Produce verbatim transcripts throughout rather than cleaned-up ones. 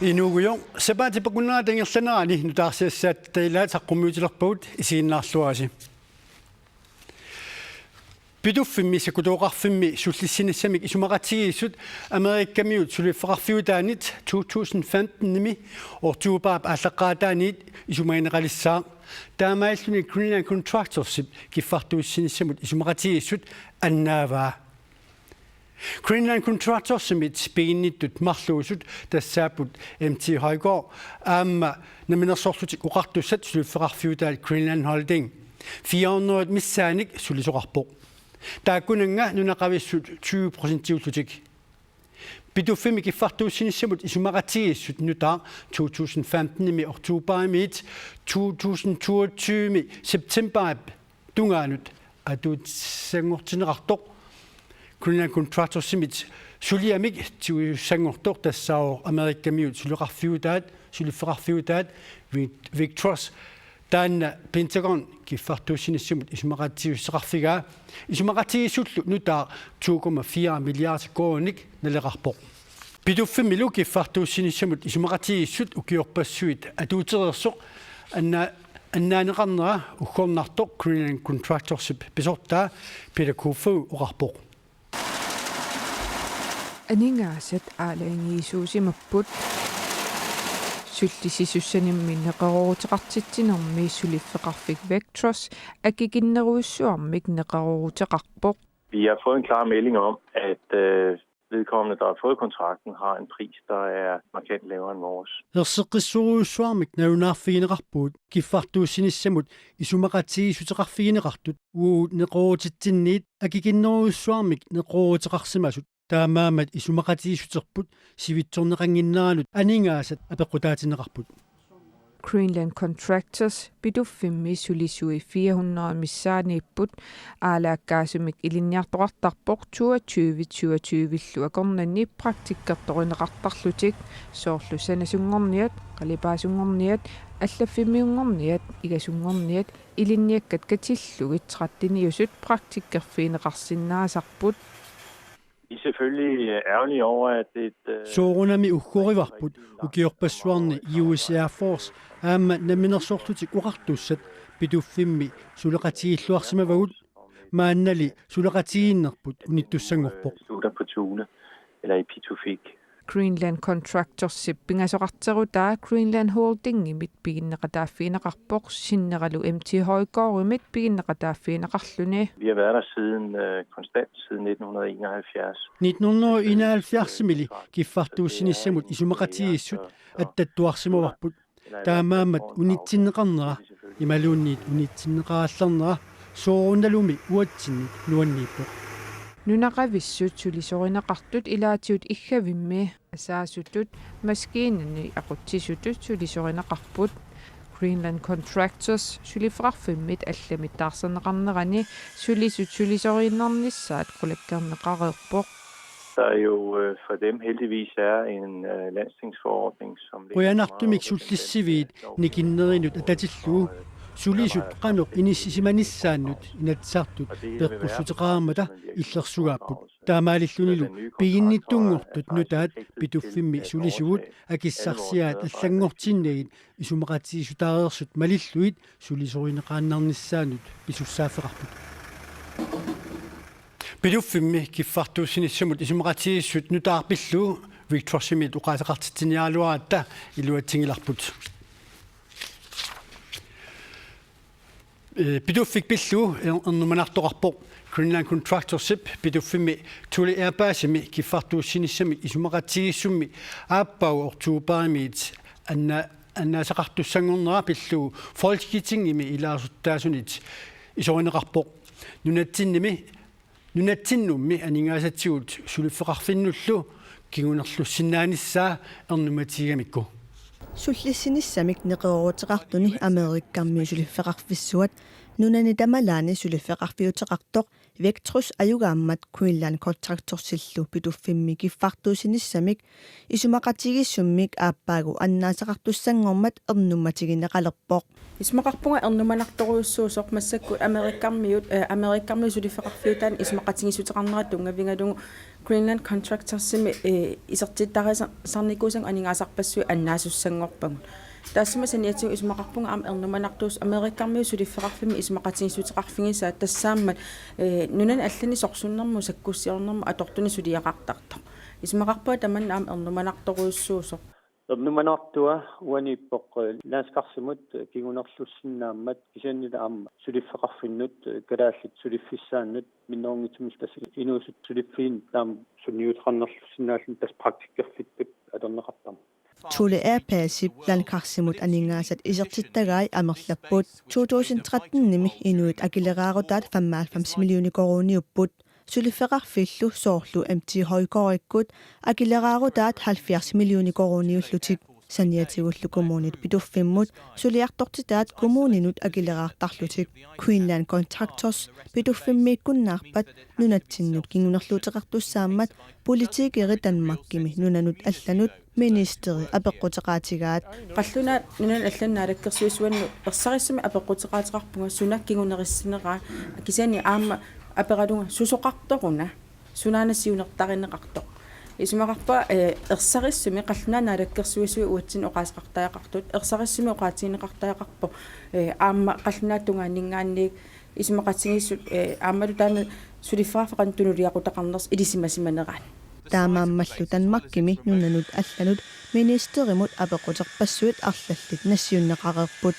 Inuugujoq, sapaatip akunnerata ingerlanerani nutaarsiassaatta ilaat saqqummiutilerpagut, isiginnaarluarisi. Pituffimmi sakutooqarfimmi sullissinissamik isumaqatigiissut Amerikamiut suliffeqarfiutaanit to tusind femten-imi oktobarip aallaqqaataaniit isumagineqalissaaq. Taamaalilluni Greenland Contractorsip kiffartuussinissamut isumaqatigiissut annaavaa. Greenland Contractorsimit piginnittut marluusut tassaapput M T Højgaard aamma Namminersorlutik Oqartussat suliffeqarfiutaat Greenland Holding fire hundrede missaannik sulisoqarpoq. Taakkunannga nunaqavissut tyve procentiullutik. Pituffimmi kiffartuussinissamut isumaqatigiissut nutaaq to tusind femten-imi oktobarimiit to tusind toogtyve-mi septembarip tungaanut atuutsanngortinneqartoq. Greenland Contractorsimit suliamik tigussanngortoq tassaavoq Amerikamiut suleqarfiutaat, suliffeqarfiutaat Vic-, Victros. Taanna Pentagon kiffartuussinissamut isumaqatigiissuteqarfigaa. Isumaqatigiissullu nutaaq to komma fire milliarder koruuninik naleqarpoq. Pituffimmilu kiffartuussinissamut isumaqatigiissut ukiorpassuit atuutereersoq anna-, annaaneqarnera uggornartoq Greenland Contractorsip pisortaa Peter Kofod oqarpoq. Aningaasat aalajangiisuusimapput. Sullissisussanimmi neqerooruteqartitsinermi suliffeqarfik Victros akikinnerujussuarmik neqerooruteqarpoq. Vi har fået en klar melding om, at, øh, vedkommende, der har fået kontrakten, har en pris, der er markant lavere end vores. Erseqqissorujussuarmik nalunaarfigineqarpugut kiffartuussinissamut isumaqatigiissuteqarfigineqartut uagut neqeroorutitsinniit akikinnerujussuarmik neqerooruteqarsimasut. Taamaammat isumaqatigiissuterput sivitsorneqannginneranut aningaasat apeqqutaatinneqarput. Greenland Contractors Pituffimmi sulisui fire hundrede missaanniipput. Aalaakkaasumik ilinniartoqartarpoq toogtyve toogtyve-llu akornanni praktikkertorineqartarlutik, soorlu sanasunngorniat, qalipaasunngorniat, allaffimmiunngorniat, igasunngorniat, ilinniakkat katillugit tretteniusut praktikkerfigineqarsinnaasarput. Vi er selvfølgelig, øh, ærgerlige over, at et, øh, Soorunami uggorivarput ukiorpassuarni U S Air Force aamma Namminersorlutik Oqartussat Pituffimmi suleqatigiilluarsimavagut, maannali suleqatigiinnerput unittussanngorpoq. Slutter på Thule, eller i Pituffik. Greenland Contractorsip pingasoqarterutaa Greenland Holdingimit piginneqataaffigineqarpoq, sinneralu M T Højgaardimit piginneqataaffigineqarluni. Vi har været der siden, øh, konstant siden nitten hundrede og enoghalvfjerds. Nitten hundrede og enoghalvfjerds-imili kiffartuussinissamut isumaqatigiissut attattuarsimavarput. Taamaammat unitsinneqarnera imaluunniit unitsinneqarallarnera soorunalumi uatsinnut nuanniippoq. Nunaqavissut sulisorineqartut ilaatigut iggavimmi asaasutut maskiinani aqutsisutut sulisorineqarput. Greenland Contractors suliffeqarfimmit allamit taarserneqarnerani sulisut sulisoriinnarnissaat qulakkeerneqareerpoq. Der jo, øh, for dem heldigvis er en, øh, landsningsforordning, som ligger Qujanartumik meget sullissivit nikinnerinut atatillugu sulisut qanoq inissisimanissaannut Inatsisartut peqqussuteqarmata illersugaapput. Taamaalillunilu piginnittunngortut nutaat Pituffimmi sulisugut akissarsiaat allanngortinnagit isumaqatigiissutaareersut malillugit sulisorineqaannarnissaannut pisussaaffeqarput. Pituffimmi kiffartuussinissamut isumaqatigiissut nutaaq pillugu Victrosimit oqaaseqartitsiniaraluaratta iluatsinngilarput. Ee, Pituffik pillugu er-, ernumanartoqarpoq. Greenland Contractorsip Pituffimmi Thule Air Basemi kiffartuussinissamik isumaqatigiissummi aappaagu oktobarimiit anna-, annaasaqartussanngornera pillugu Folketingimi ilaasortaasunit isorineqarpoq. Nunatsinnimi, nunatsinnummi aningaasatigut suliffeqarfinnullu kingunerlussinnaanissaa ernumatigigamikku. Sullissinissamik neqerooruteqartuni Amerikamiut suliffeqarfissuat Nunani tamalaani suliffeqarfiuteqartoq Vectrus ajugaammat Greenland Contractorsillu Pituffimmi kiffartuussinissamik isumaqatigiissummik aappaagu annaasaqartussanngormat ernummatigineqalerpoq. Isumaqarpunga ernumanartorujussuusoq massakkut Amerikkarmiut, eh, Amerikkarmiut suliffeqarfiutaannik isumaqatigiissuteqarnerat tunngavigalugu Greenland Contractorsimi, eh, isertittarisaarnikuusannut aningaasarpassuit annaasussanngorpagut. Taassuma saniatigut isumaqarpunga aamma ernumanartuusoq Amerikkarmiut suliffeqarfimmi isumaqatigiissuteqarfigisaat tassaammat, eh, nunani allani sorsunnermut sakkussiornermut atortunik suliaqartartoq. Isumaqarpunga tamanna aamma ernumanartorujussuusoq. Ernumanartua uaniippoq, eh, landskarsimut, eh, kingunerlussinnaammat kisiannili aamma suliffeqarfinnut, eh, kalaallit suliffissaannut minnerunngitsumillu tassa inuusut suliffiginnut taama sunniuteqarnerlussinnaalluni tassa praktikkerfittut atorneqartarmat. Thule Air Pacific landkarsimut aningaasat isertittagai amerlapput. To tusind tretten-imi inuit akileraarutaat femoghalvfems millioner koruuniupput. Suliffeqarfillu soorlu M T Højgaardikkut akileraarutaat halvfjerds millioner koruuniullutik. Saniatigullu kommunit Pituffimmut suliartortitaat kommuninut akileraartarlutik. Greenland Contractors Pituffimmiikkunnaarpat nunatsinnut kingunerluuteqartussaammat politikerit Danmarkimi nunanut allanut ministeri apeqquteqaatigaat. Qallunaat nunanut allanut naalakkersuisuannut ersarissumik apeqquteqaateqarpunga suna kingunerissinera, kisianni aamma aperalunga susoqartoruna, sunaana siunertarineqartoq. Isumaqarpunga, eh, ersarissumik qallunaat naalakkersuisui uatsinnut oqaaseqartariaqartut, ersarissumik oqaatigineqartariaqarpoq, eh, aamma qallunaat tungaanninngaanniit isumaqatigiissut, eh, aammalu taanna suliffeqarfik qanoq tunuliaqutaqarnersoq ilisimasimaneraat. Taamaammallu Danmarkimi nunanut allanut ministerimut apeqquterpassuit arlallit nassiunneqareerput.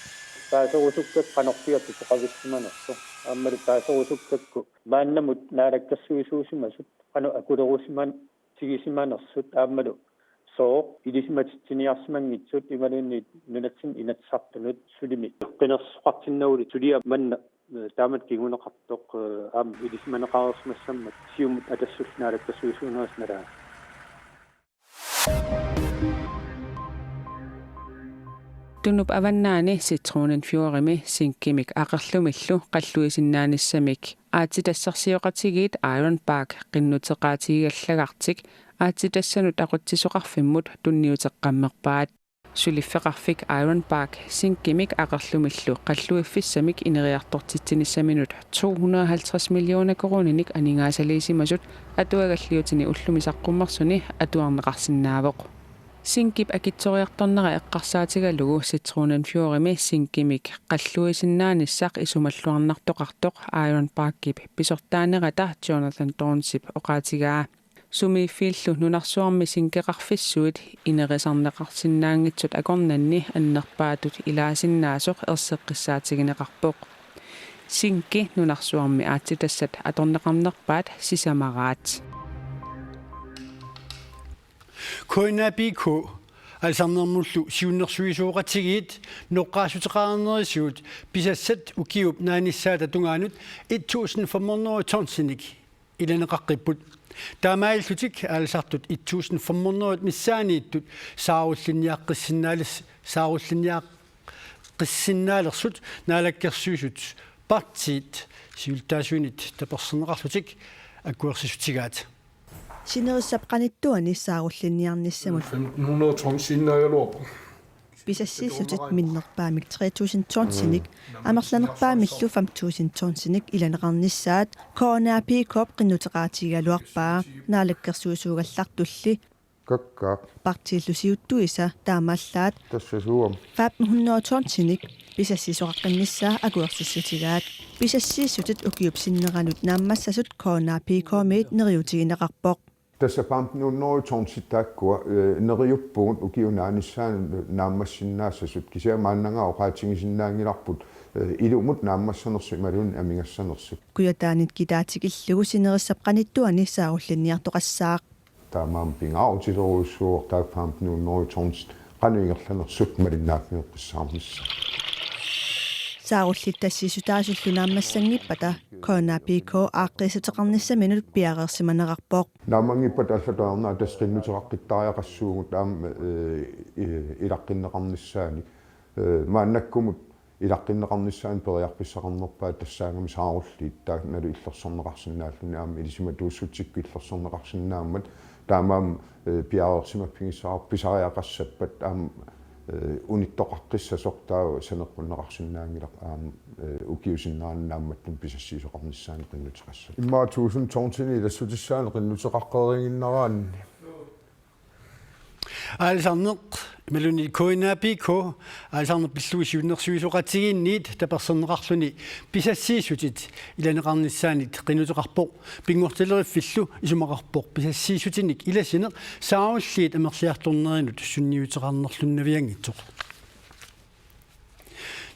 Paaserusukkakku qanorpiaq pisoqavissimanersoq. Aammalu paaserusukkakku maannamut naalakkersuisuusimasut qanoq akulerusiman- tigisimanersut aammalu sooq ilisimatitsiniarsimanngitsut imaluunniit nunatsinni Inatsisartunut sulimi qinersisoqartinnagulik suliaq manna, eh, taamatut kinguneqartoq, eh, aamma ilisimaneqareersimassammat Siumut Atassullu naalakkersuisuunerisa nalaani. Tunup avannaani Zitronenfjordimi zinkimik aqerlumillu qalluisinnaanissamik aatsitassarsioqatigiit Ironbark qinnuteqaatigigallagartik aatsitassanut aqutsisoqarfimmut tunniuteqqammerpaat. Suliffeqarfik Ironbark zinkimik aqerlumillu qalluiffissamik ineriartortitsinissaminut to hundrede og halvtreds millioner koruuninik aningaasaliisimasut atuagalliutini ullumi saqqummersuni atuarneqarsinnaavoq. Zinkip akitsoriartornera eqqarsaatigalugu Zitronenfjordimi zinkimik qalluisinnaanissaq isumalluarnartoqartoq Ironbarkip pisortaanerata Jonathan Dornsip oqaatigaa. Sumiiffiillu nunarsuarmi zinkeqarfissuit inerisarneqarsinnaanngitsut akornanni annerpaatut ilaasinnaasut erseqqissaatigineqarpoq. Zinki nunarsuarmi aatsitassat atorneqarnerpaat sisamaraat. K N A P K aalisarnermullu siunnersuisoqatigiit noqqaassuteqarnerisigut pisassat ukiup naanissaata tungaanut et tusind fem hundrede tonsinik ilaneqaqqipput. Taamaalillutik aalisartut et tusind fem hundrede missaanniittut saarullinniaqqissinnaalersut, saarullinniaqqissinnaalersut Naalakkersuisut partiit siulittaasuinit taperserneqarlutik akuersissutigaat. Sinerissap qanittuani saarullinniarnissamut femten hundrede tons innaagaluarpoq. Pisassiissutit minnerpaamik tre tusind tonsinik, amerlanerpaamillu fem tusind tonsinik ilaneqarnissaat K N A P K-p qinnuteqaatigigaluarpaa. Naalakkersuisuugallartulli kakkaak partiillu siuttuisa taamaallaat tassa suam femten hundrede tonsinik pisassiisoqaqqinnissaa akuersissutigaat. Pisassiissutit ukiup sinneranut naammassasut K N A P K-miit neriuutigineqarpoq. Tassa femten hundrede tonsit taakkua, eh, neriuppugut ukiup naanissaanut naammassinnaassasut, kisianni maannangaaq oqaatigisinnaanngilarput, eh, ilumut naammassanersut imaluunniit amigassanersut. Kujataanit kitaatikillugu sinerissap qanittuani saarullinniartoqassaaq. Taamaammat pingaarutilerujussuuvoq taakku femten hundrede tonsit qanoq ingerlanersut malinnaaffigeqqissaarnissaat. Saarullittassiissutaasullu naammassanngippata K N A P K aaqqiissuteqarnissaminut piareersimanerarpoq. Naammanngippata allatut ajornanni tassa qinnuteqaqqittariaqassuugut aamma, eh, i-, ilaqqinneqarnissaannik. Eh, maannakkumut Ilaqqinneqarnissaanut periarfissaqarnerpaat tassaagami saarulliit taannalu illersorneqarsinnaalluni aamma ilisimatuussutsikkut illersorneqarsinnaammat taamaammat, eh, piareersimaffigissavara pisariaqassappat aamma, eh, unittoqaqqissasoq taava saneqqunneqarsinnaanngilaq aamma, eh, ukiup sinnera naammattunik pisassiisoqarnissaanut qinnuteqassappat. Immaqa tusind tonsinik ilassutissaanut qinnuteqaqqeriiginnaraanni. Aalisarneq imaluunniit K N A P K, aalisarneq pillugu siunnersuisoqatigiinniit taperserneqarluni pisassiissutit ilaneqarnissaannit qinnuteqarpoq. Pinngortitaleriffillu isumaqarpoq pisassiissutinik ilasineq saarulliit amerliartornerinut sunniuteqarnerlunnavianngitsoq.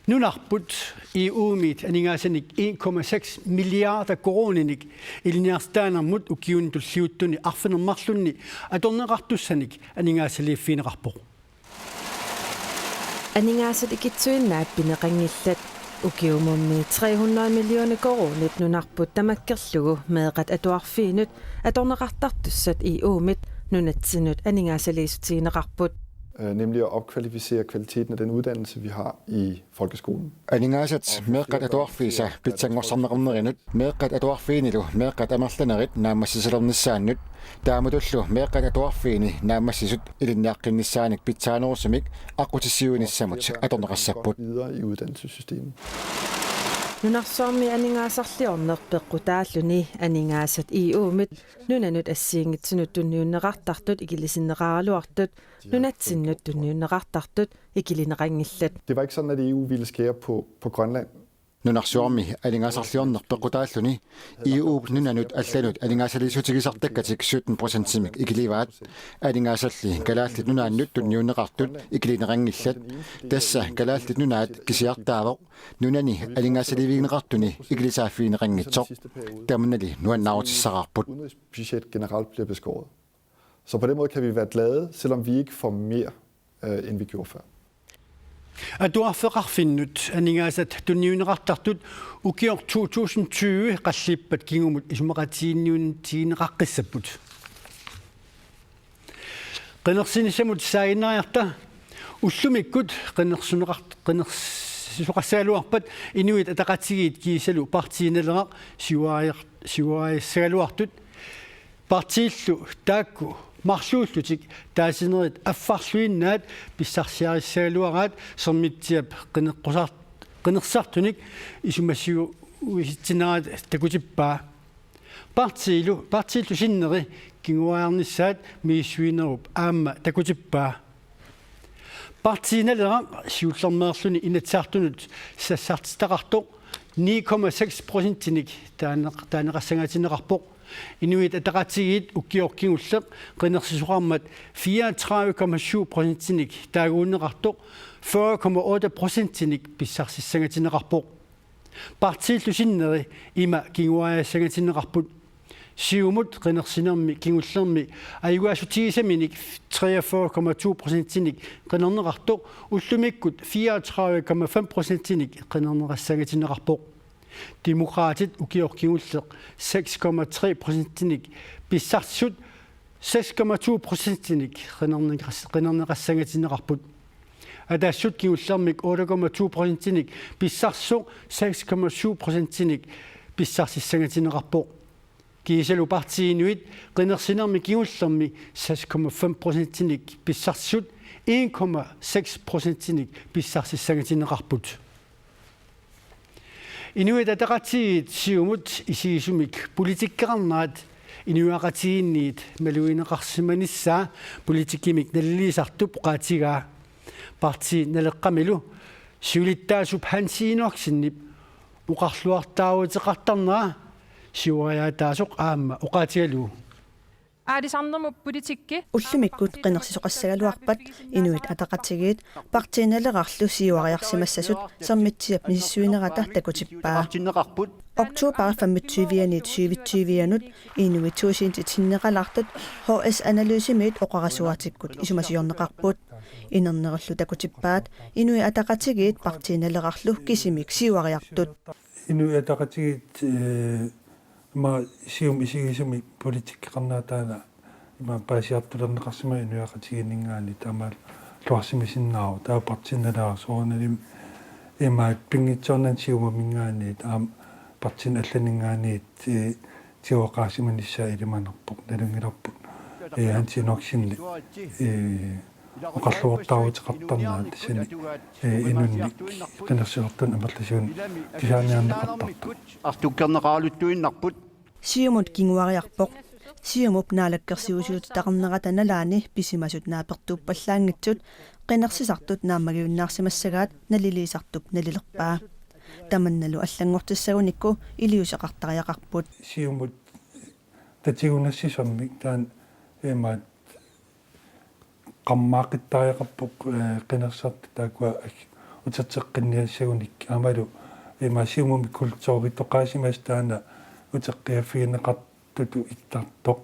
Nunarput E U-mit aningaasanik en komma seks milliarder koruuninik ilinniartitaanermut ukiuni tulliuttuni arfineq-marlunni atorneqartussanik aningaasaliiffigineqarpoq. Aningaasat ikittuinnaat pineqanngillat. Ukiumummi tre hundrede millioner koruunit nunarput tamakkerlugu meeqqat atuarfiinut atorneqartartussat E U-mit nunatsinnut aningaasaliissutigineqarput. Øh, nemlig at opkvalificere kvaliteten af den uddannelse, vi har i folkeskolen. Aningaasat meeqqat atuarfiisa pitsanngorsarneqarnerinut, meeqqat atuarfiinilu meeqqat amerlanerit naammassisalernissaannut, taamatullu meeqqat atuarfiini naammassisut ilinniaqqinnissaannik pitsaanerusumik aqqutissiuinissamut atorneqassapput. Videre i uddannelsessystemet. Nunarsuarmi aningaasarliorneq peqqutaalluni aningaasat E U-mit nunanut assigiinngitsunut tunniunneqartartut ikilisinneqaraluartut nunatsinnut tunniunneqartartut ikilineqanngillat. Det var ikke sådan, at E U ville skære på, på Grønland. Nunarsuarmi aningaasarliorneq peqqutaalluni E U-p nunanut allanut aningaasaliissutigisartakkatik sytten procentimik ikilivaat. Aningaasalli Kalaallit Nunaannut tunniunneqartut ikilineqanngillat. Tassa Kalaallit Nunaat kisiartaavoq nunani aningaasaliivigineqartuni ikilisaaffigineqanngitsoq. Tamannalu nuannaarutissaqarput. Udenrigsbudget generelt bliver beskåret. Så på den måde kan vi være glade, selvom vi ikke får mere, øh, end vi gjorde før. Atuarfeqarfinnut aningaasat tunniunneqartartut ukioq to tusind tyve qalliippat kingumut isumaqatigiinniutigineqaqqissapput. Qinersinissamut saaginnariarta ullumikkut qinersuneqart-, qinersisoqassagaluarpat Inuit Ataqatigiit kiisalu Partii Naleraq siuariar-, siuariassagaluartut partiillu taakku marluullutik taasinerit affarluinnaat pissarsiarissagaluaraat Sermitsiap qineqqusar-, qinersisartunik isumasiuisitsineraat takutippaa. Partiilu, partiillu sinneri kinguariarnissaat misissuinerup aamma takutippaa. Partii Naleraq siullermeerluni Inatsisartunut sassartitaqartoq ni komma seks procentinik taaneq-, taaneqassangatinneqarpoq. Inuit Ataqatigiit ukioq kingulleq qinersisoqarmat fireogtredive komma syv procentinik taaguunneqartoq fyrre komma otte procentinik pissarsissangatinneqarpoq. Partiillu sinneri ima kinguariassangatinneqarput. Siumut qinersinermi kingullermi ajugaassutigisaminik treogfyrre komma to procentinik qinerneqartoq ullumikkut fireogtredive komma fem procentinik qinerneqassangatinneqarpoq. Demokraatit ukioq kingulleq seks komma tre procentinik pissarsisut seks komma to procentinik qinerneqas-, qinerneqassangatinneqarput. Atassut kingullermik otte komma to procentinik pissarsisoq seks komma syv procentinik pissarsissangatinneqarpoq. Kiisalu Partii Inuit qinersinermi kingullermi seks komma fem procentinik pissarsisut en komma seks procentinik pissarsissangatinneqarput. Inuit Ataqatigiit Siumut isigisumik politikkeqarnerat inuiaqatigiinniit malugineqarsimanissaa politikkimik naliliisartup oqaatigaa. Partii Naleqqamilu siulittaasup Hans Enoksenip oqarluartaaruteqartarnera siuariaataasoq aamma oqaatigalugu. Aalisarnermut politikki. Ullumikkut qinersisoqassagaluarpat Inuit Ataqatigiit Partii Nalerarlu siuariarsimassasut Sermitsiap misissuinerata takutippaa. Oktober femogtyve-anit syvogtyve-anut inuit tusind sinneqalaartut H S Analysemiit oqarasuaatikkut isumasiorneqarput. Inernerullu takutippaat Inuit Ataqatigiit Partii Nalerarlu kisimik siuariartut. Inuit Ataqatigiit, eh, ima Siumut isigisumik politikkeqarnerat taanna ima paasiartulerneqarsimavoq inuiaqatigiinninngaanniit taamaalluarsimasinnaavoq taava Partii Naleraq soorunalimi Imaat pinngitsoornani Siumuminngaanniit aamma partiinit allaninngaanniit, ee, tiguoqaasimanissaa ilimanarpoq, nalunngilarput, ee, Hans Enoksenip, ee, oqalluartaaruteqartarnera tassani, ee, inunnik qinersisartunit amerlasuunik tusaaniarneqartartoq. Artukkerneqaraluttuinnarput. Siumut kinguariarpoq. Siumup naalakkersuisuutitaqarnerata nalaani pisimasut naapertuuppallaanngitsut qinersisartut naammagiunnaarsimassagaat naliliisartup nalilerpaa. Tamannalu allanngortissagunikku iliuuseqartariaqarput. Siumut tatigunassisammik taanna imaat qarmaaqqittariaqarpoq, ee, qinersisartut taakkua ag-, uterteqqinniassagunik aammalu imaat Siumumi kulturitoqaasimasut taanna uteqqiaffigineqartutut ittartoq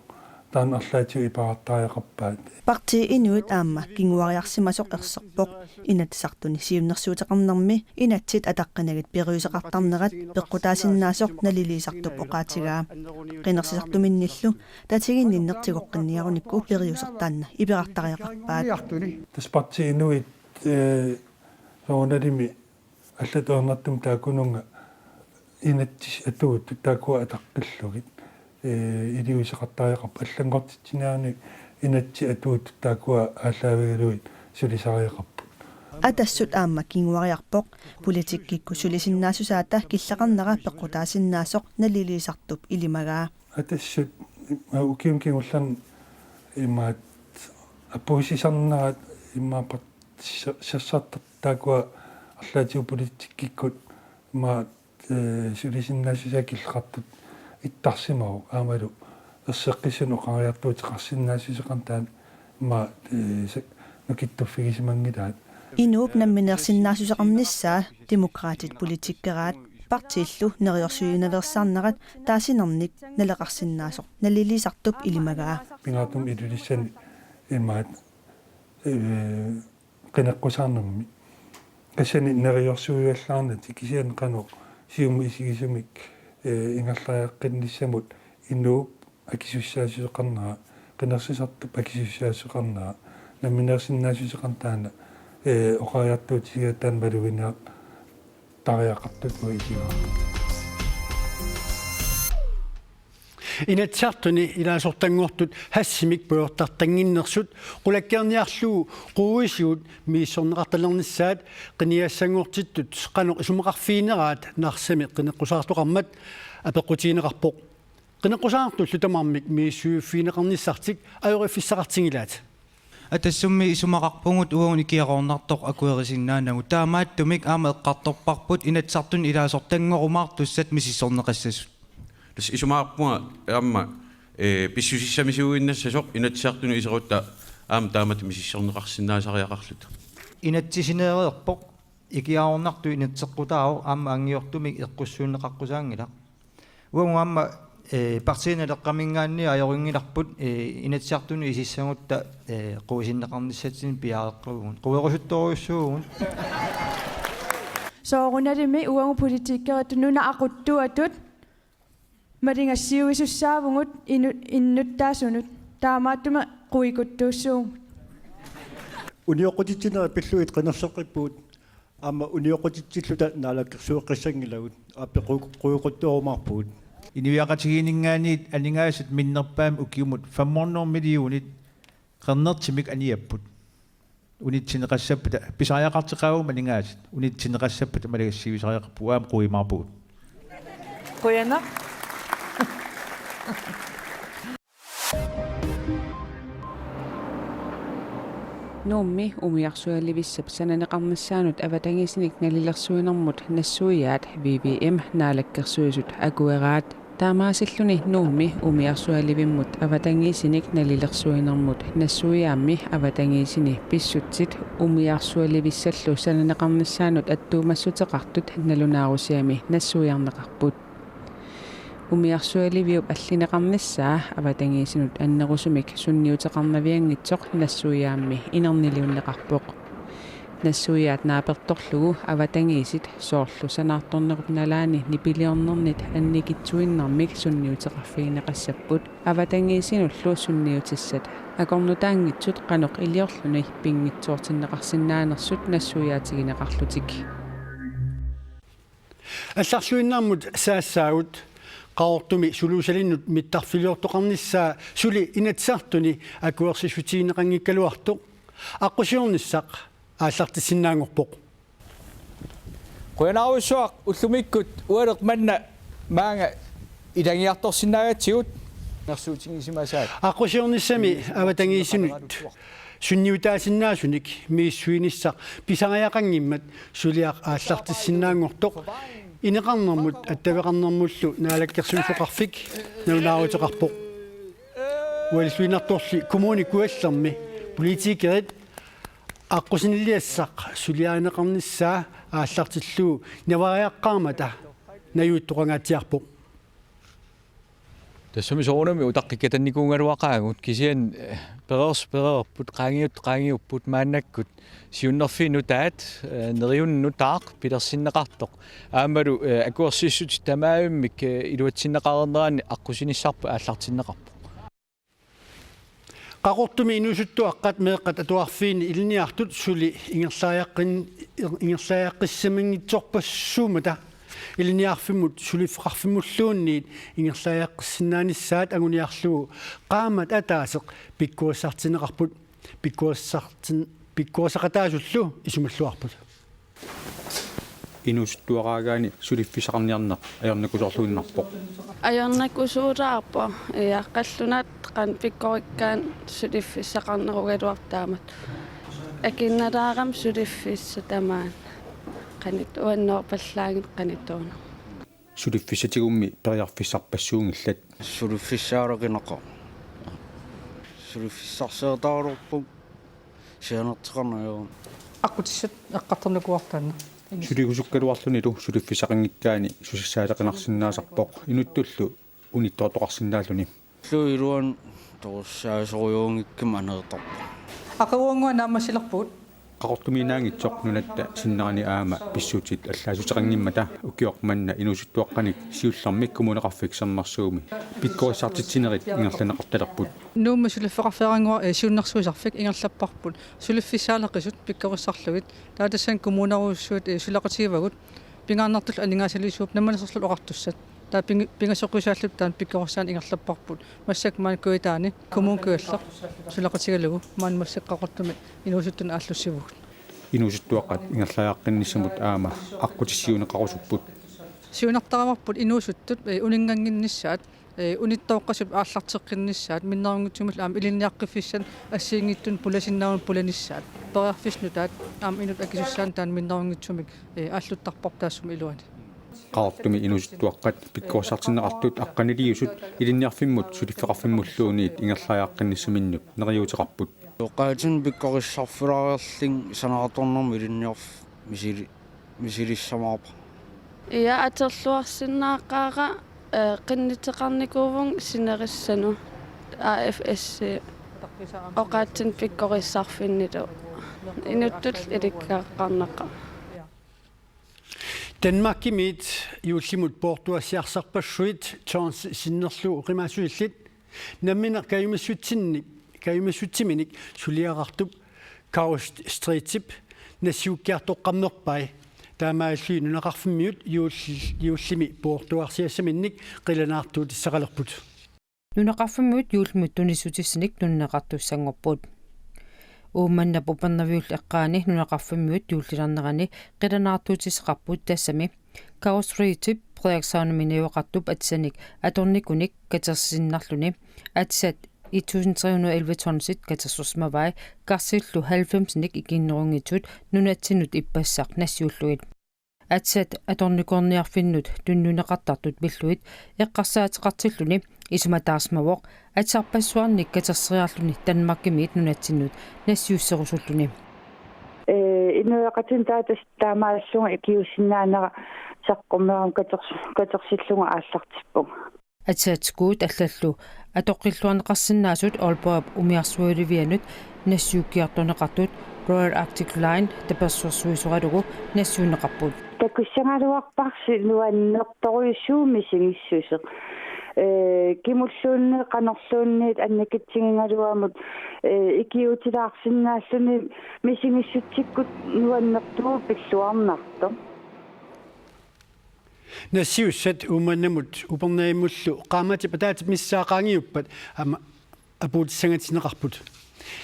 taanna arlaatigut iperartariaqarpaat. Partii Inuit aamma kinguariarsimasoq erserpoq. Inatsisartuni siunnersuuteqarnermi inatsit ataqqinagit periuseqartarnerat peqqutaasinnaasoq naliliisartup oqaatigaa. Qinersisartuminnillu tatiginninneq tigoqqinniarunikku periuseq taanna iperartariaqarpaat. Tassa partii Inuit, ee, soorunalimi allatut ajornartumik taakkununnga inatsit atuuttut taakkua ataqqillugit, ee, iliuuseqartariaqarput, allanngortitsiniarneq inatsit atuuttut taakkua aallaavigalugit sulisariaqarput. Atassut aamma kinguariarpoq. Politikkikkut sulisinnaassusaata killeqarnera peqqutaasinnaasoq naliliisartup ilimagaa. Atassut, aa, ukiuni kingullerni imaat apuussisarnerat imaappoq se-, sersartartut taakkua arlaatigut politikkikkut imaat, ee, sulisinnaassusaa killeqartut ittarsimavoq aammalu erseqqissunik oqariartuuteqarsinnaassuseqarneq taanna imaat, ee, se-, nukittuffigisimanngilaa. Inuup nammineersinnaassuseqarnissaa Demokraatit politikkeraat partiillu neriorsuinaveersaarnerat taasinernik naleqarsinnaasoq naliliisartup ilimagaa. Pingaartumik Ilulissani imaat, ee, qineqqusaarnermi. Tassani neriorsuivallaarnatik kisianni qanoq Siumut isigisumik, ee, ingerlariaqqinnissamut inuup akisussaassuseqarnera, qinersisartup akisussaassuseqarnera, nammineersinnaassuseqarneq taanna, ee, oqariartuutigigaat taanna maluginiartariaqartutut isigaara. Inatsisartuni ilaasortanngortut hashimik pujortartannginnersut qulakkeerniarlugu quuisigut misissorneqartalernissaat qinigassanngortittut qanoq isumaqarfigineraat Narsami qineqqusaartoqarmat apeqqutigineqarpoq. Qineqqusaartullu tamarmik misissuiffigineqarnissartik ajoriffissaqartinngilaat. Atassummi isumaqarpugut uagut ikiaroornartoq akuerisinnaanagu. Taamaattumik aamma eqqartorparput Inatsisartuni ilaasortanngorumaartussat misissorneqassasut. Tassa isumaqarpunga aamma, ee, pissusissamisuuinnassasoq Inatsisartuni iserutta aamma taamatut misissorneqarsinnaasariaqarluta. Inatsisineereerpoq, ikiaroornartoq inatseqqutaavoq, aamma anngiortumik eqqussuunneqaqqusaanngilaq. Uagut aamma, ee, Partii Naleqqaminngaanniit ajorinngilarput, ee, Inatsisartuni isissagutta, ee, quisinneqarnissatsinnut piareeqqavugut. Querusuttorujussuuvugut. Soorunalimi uagut politikeritut nunat aquttuatut maligassiuisussaavugut inu-, innuttaasunut. Taamaattumik quikuttuussuuvugut. Unioqqutitsinerit pillugit qinerseqqippugut. Aamma unioqqutitsilluta naalakkersueqqissanngilagut, aappi qu-, qujoquttuarumaarpugut. Inuiaqatigiinninngaanniit aningaasat minnerpaamik ukiumut fem hundrede millionit qernertimik aniapput. Unitsinneqassappata, pisariaqarteqaavut aningaasat, unitsinneqassappata malagassiuisariaqarpugut, aamma quimaarpugut. Qujanaq. Nuummi umiarsualivissap sananeqarnissaanut avatangiisinik nalilersuinermut nassuiaat V V M Naalakkersuisut akueraat. Taamaasilluni Nuummi umiarsualivimmut avatangiisinik nalilersuinermut nassuiaammi avatangiisini pissutsit umiarsualivissallu sananeqarnissaanut attuumassuteqartut nalunaarusiami nassuiarneqarput. Umiarsualiviup allineqarnissaa avatangiisinut annerusumik sunniuteqarnavianngitsoq nassuiaammi inerniliunneqarpoq. Nassuiaat naapertorlugu avatangiisit soorlu sanaartornerup nalaani nipiliornernit annikitsuinnarmik sunniuteqarfigineqassapput avatangiisinullu sunniutissat akornutaanngitsut qanoq iliorluni pinngitsoortinneqarsinnaanersut nassuiaatigineqarlutik. Allarluinnarmut saassaagut. Qaqortumi suluusalinnut mittarfiliortoqarnissaa suli Inatsisartuni akuersissutigineqanngikkaluartoq aqqusiornissaq aallartissinnaanngorpoq. Qujanarujussuaq ullumikkut ualeq manna maanga ilagiartorsinnaagatsigut nersuutigisimasaat. Aqqusiornissami avatangiisinut sunniutaasinnaasunik misissuinissaq pisariaqanngimmat suliaq aallartissinnaanngortoq ineqarnermut attaveqarnermullu Naalakkersuisoqarfik nalunaaruteqarpoq. Ualilluinnartorli Kommune Kujallermi politikerit aqqusiniliassaq suliarineqarnissaa aallartillugu navariaqqaarmata najuuttoqangaatsiarpoq. Tassami soorunami utaqqikatannikuugaluaqaagut kisianni, eh, pereers-, pereerput qaangiut qaangiupput maannakkut siunnerfiit nutaat, eh, neriunneq nutaaq pilersinneqartoq. Aammalu, eh, akuersissutit tamaavimmik, eh, iluatsinneqareerneranni aqqusinissarput aallartinneqarpoq. Qaqortumi inuusuttuaqqat meeqqat atuarfiini ilinniartut suli ingerlariaqqin-, ingerlariaqqissaminngitsorpassuummata ilinniarfimmut suliffeqarfimmulluunniit ingerlariaqqissinnaanissaat anguniarlugu qaammat ataaseq pikkorissartinneqarput pikkorissartin-, pikkorissaqataasullu isumalluarput. Inuusuttuaraagaanni suliffissaqarniarneq ajornakusoorluinnarpoq. Ajornakusuulaarpoq, ja, qallunaat qanoq pikkorikkaanni suliffissaqarnerugaluartut taamatut. Akinnalaarami suliffissaq tamaani. Qanoq uannoorpallaanngilaq qanoq ittuuneq. Suliffissatigummi periarfissarpassuunngillat. Suliffissaaleqineqarpoq. Suliffissarsiortaalerpunga sianerteqarneq ajorami. Aqqutissat eqqartornakuartaanna. Suliusukkaluarlunilu suliffissaqanngikkaanni susassaaleqinarsinnaasarpoq inuttullu unittoortoqarsinnaalluni. Illup iluani toqussaasorujuunngikkama aneertarpoq. Aqaguannguaq naammassilerpugut. Qaqortumiinnaanngitsoq nunatta sinnerani aamma pissutsit allaassuteqanngimmata ukioq manna inuusuttuaqqanik siullermik Kommuneqarfik Sermersuumi pikkorissartitsinerit ingerlanneqartalerput. Nuummi suliffeqarfeerannguaq, eh, siunnersuisarfik ingerlapparput suliffissaaleqisut pikkorissarlugit. Taava tassani kommunerujussuit, eh, suleqatigivagut pingaarnertullu aningaasaliisuupput Namminersorlutik Oqartussat. Taava ping-, pingasoqqusaalluni taanna pikkorissaaneq ingerlapparput. Massakkut maani Kujataani Kommune Kujalleq suleqatigalugu maani massakkut Qaqortumi inuusuttunut aallussivugut. Inuusuttuaqqat ingerlariaqqinnissamut aamma aqqutissiuunneqarusupput. Siunertaravarput inuusuttut, eh, uninngannginnissaat, eh, unittooqqasut aallarteqqinnissaat minnerunngitsumillu aamma ilinniaqqiffissanik assigiinngitsunik pulasinnaanut pulanissaat. Periarfissat nutaat aamma inuttut akisussaannik taanna minnerunngitsumik, eh, aalluttarparput taassuma iluani. Qaqortumi inuusuttuaqqat pikkorissartinneqartut aqqaniliusut ilinniarfimmut suliffeqarfimmulluunniit ingerlariaqqinnissaminnut neriuuteqarput. Oqaatsinik pikkorissarfilaareerlunga sanaartornermik ilinniarfik misili-, misilissamaarpara. Ja, atorluarsinnaaqaara, eh, qinnuteqarnikuuvunga sinerissanut A F S oqaatsinik pikkorissarfinnilu inuttut ilikkaqqaarnaqaaq. Danmarkimiit juullimut poortuassiarsarpassuit Tons sinnerlugu oqimaassusillit nammineq kajumissutsiminnik, kajumissutsiminik suliaqartup Coast Streetip nassiukkiartoqqammerpai. Taamaalilluni nunaqarfimmiut juul-, juullimi poortuarsiassaminnik qilanaartuutissaqalerput. Nunaqarfimmiut juullimut tunissutissanik nunaqartussanngorput. Uummannap Upernaviullu eqqaani nunaqarfimmiut juullilernerani qilanaartuutissaqarput tassami Coast Streetip Frederikshavnimi najugaqartup atisanik atornikunik katersisinnarluni atisat et tusind tre hundrede og elleve tonsit katersorsimavai karsillu halvfemsinik ikinnerunngitsut nunatsinnut ippassaq nassiullugit. Atisat atornikuunerniarfinnut tunniunneqartartut pillugit eqqarsaateqartilluni isumataarsimavoq atisarpassuarnik katerseriarluni Danmarkimiit nunatsinnut nassiusserusulluni. Ee, inuiaqatigiinni taava tassa taamaalillunga ikiuussinnaanera saqqummerama katers-, katersillugu aallartippunga. Atisat skuut allallu atoqqilluarneqarsinnaasut Aalborgip umiarsualivianut nassiukkiartorneqartut Royal Arctic Line tapersersuisoralugu nassiunneqarput. Takussagaluarparsi nuannertorujussuuvoq misigissuseq. Ee, kimulluunniit qanorluunniit annikitsigigaluamut, ee, ikiuutilaarsinnaalluni misigissutsikkut nuannertuuvoq pilluarnartoq. Nassiussat Uummannamut Upernavimmullu qaammatip ataatsip missaa qaangiuppat aamma apuutissangatinneqarput.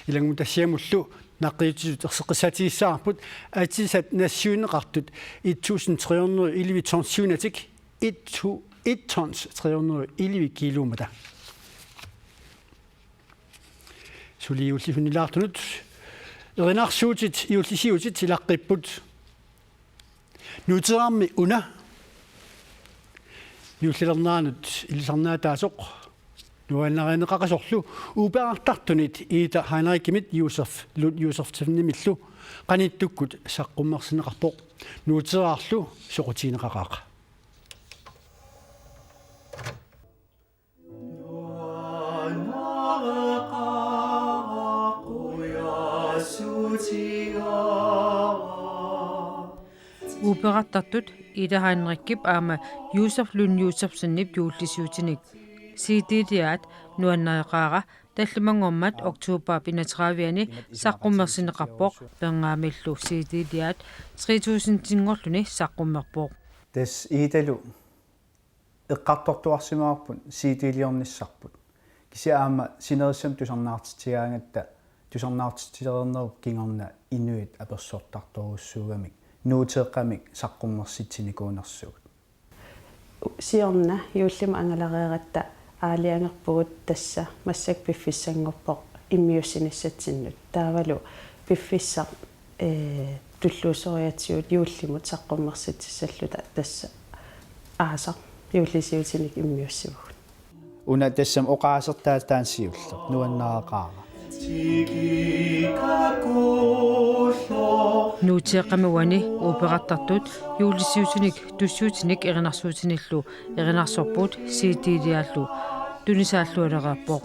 Ilanngutassiamullu naqqiutsitut erseqqissaatigissavarput, atisat nassiunneqartut et tusind tre hundrede elleve tons siunatik, et to-, et tons tre hundrede elleve kiluummata. Suli juullisunnilaartunut erinarsuutit juullisiutit ilaqqipput. Nuuteerarmi una juullilerneranut ilisarnaataasoq nuannarineqaqasorlu uuperartartunit Ida Heinrichimit Josef Lund Josefsenimillu qanittukkut saqqummersinneqarpoq. Nuuteerarlu soqutigineqaqaaq. Uuperartartut Ida Heinrichip aamma Josef Lund Josefsenip juullisiutinik C D-liaat Nuannariqaara tallimanngormat oktobarip enogtredive-ani saqqummersinneqarpoq, Perngaamillu C D-liaat tre tusindinngorluni saqqummerpoq. Tassa Idalu eqqartortuarsimavarput C D-liornissarput. Kisianni aamma sinerissami tusarnaartitsigaangatta tusarnaartitsilereernerup kingorna inuit apersortartorujussuugamik, nuuteeqqamik saqqummersitsinikuunersugut. Siorna juullimut angalareeratta aalajangerpugut, tassa massakkut piffissanngorpoq immiussinissatsinnut. Taavalu piffissaq, ee, tulluussoriaatsigut juullimut saqqummersitsissalluta tassa aasaq juullisiutinik immiussivugut. Una tassami oqaasertaa taanna siulleq, Nuannariqaara. Nuuteeqqami uani uuperartartut juullisiutinik tussiutinik erinarsuutinillu erinarsorput C D-liaallu tunisaallualereerpoq.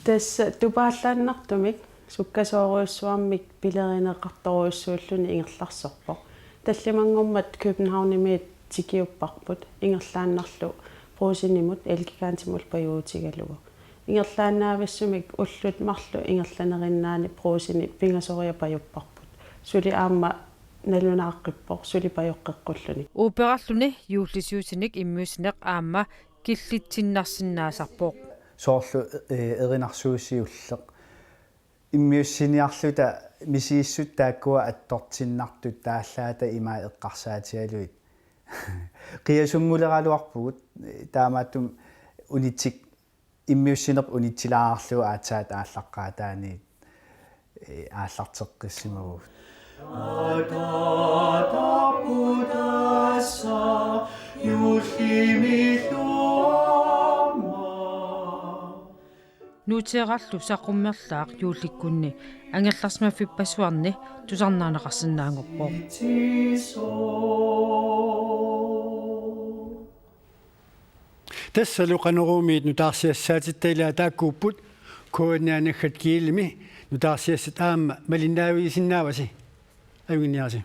Tassa tupaallaannartumik sukkasoorujussuarmik pilerineqartorujussuulluni ingerlarsorpoq. Tallimanngormat Københavnimiit tikiupparput, ingerlaannarlu Brugsenimut Elgigantimullu pajuutigalugu. Ingerlaannavissumik ullut marluk ingerlanerinnaanni Brugseni pingasoriarluni pajupparput. Suli aamma nalunaaqqippoq, suli pajoqqeqqulluni. Uuperarluni juullisiutinik immiussineq aamma killitsinnarsinnaasarpoq. Soorlu, ee, erinarsuut siulleq. Immiussiniarluta misigissutsit taakkua attortinnartut taallaat ima eqqarsaatigalugit. Qiasunnguleraraluarpugut, taamaattumik unitsik-, immiussinerput unitsilaarlugu aatsaat aallaqqaataaniit, ee, aallarteqqissimavugut. Nuuteerarlu saqqummerlaaq juullikkunni angerlarsimaffippassuarni tusarnaarneqarsinnaanngorpoq. Tassalu Qanoruumiit nutaarsiassaatitta ilaat taakkuupput. K N R naggat gl-imi nutaarsiassat aamma malinnaavigisinnaavasi. Ajunnginniarisi.